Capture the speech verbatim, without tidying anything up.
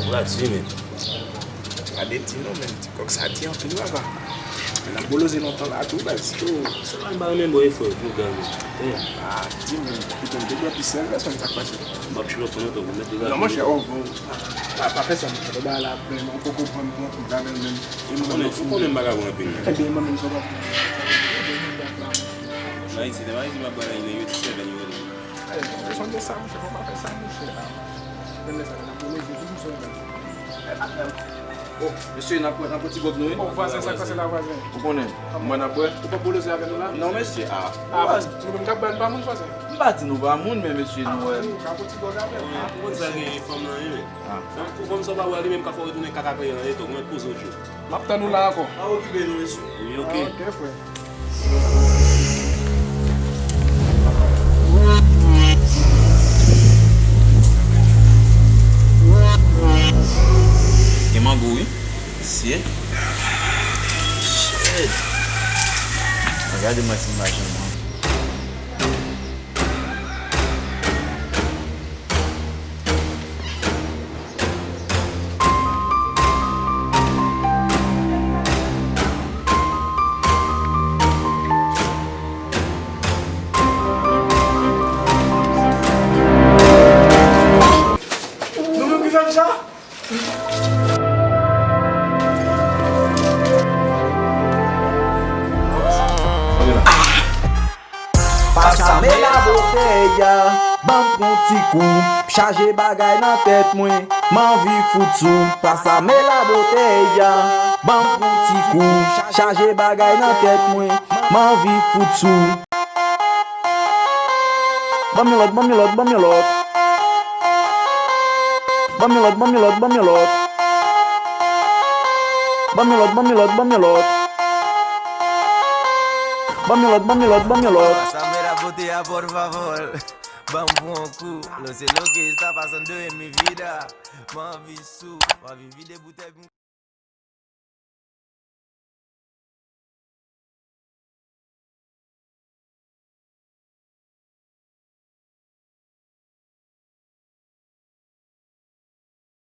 Ou la di, men. Gade ti non, men ti kòk sa di anpil, papa. N ap boloze lontan la tou, baz. Yo, se pa m pa renmen bò e frè, pou gade. Ah, di, men, piton de dwa pi sèl, lè sa k pase. M ap chilo pou lontan, pou mèt de gade. Non, monchè, oh, bon. Pa, pa fè sa, monchè. Ba la, men, ou poko pran, pran, pran, gade, men. Ou konnen, ou konnen m pa ka pran anpil. Ebyen, mwen menm, sa w ap fè. Nan Ayiti, nan Ayiti, m ap pran nan yo ti sèvè yo. Ey, ou sonje sa, monchè, fò pa fè sa, monchè. Nan lè sa, nan boloze, tou m sonje. Oh, mesye, n ap, n ap pran ti gòb nou, wi. Bon, vwazen, sa k pase la, vwazen? Ou konnen, mwen n ap bwè. Ou p ap boloze avè nou la? Non, mesye, ah. Ah, bon, nou menm k ap bwè, nou pa moun, vwazen? M pa di nou pa moun, men mesye, nou wè. Ah, nou ka pran ti gòb avè nou. Ou konn sa gen fanm nan, wi, men. Ah. Fanm, pou fanm sa w pa wè li menm ka fè w retounen kaka peye nan eto, mwen poze w jou. M ap tann ou la ankò. Pa okipe nou, mesye. Wi, ok. Ah, ok, frè. Gen mango, wi. Shit. Shit. Gade mwen ti machin nan. Nou menm ki fè m sa? Pasa men la botèy a, ban m pran ti kou, chaje bagay nan tèt mwen, m anvi fout sou. Pasa men la botèy a, ban m pran ti kou, chaje bagay nan tèt mwen, m anvi fout sou. Ban m yon lòt, ban m yon lòt, ban m yon lòt. Ban m yon lòt, ban m yon lòt, ban m yon lòt. Ban m yon lòt, ban m yon lòt, ban m yon lòt. Ban m yon lòt, ban m yon lòt, ban m yon lòt. Pásame la botella, por favor. Ban m pran yon kou. Lo sé lo que está pasando en mi vida. M anvi sou, m anvi vide boutèy pou m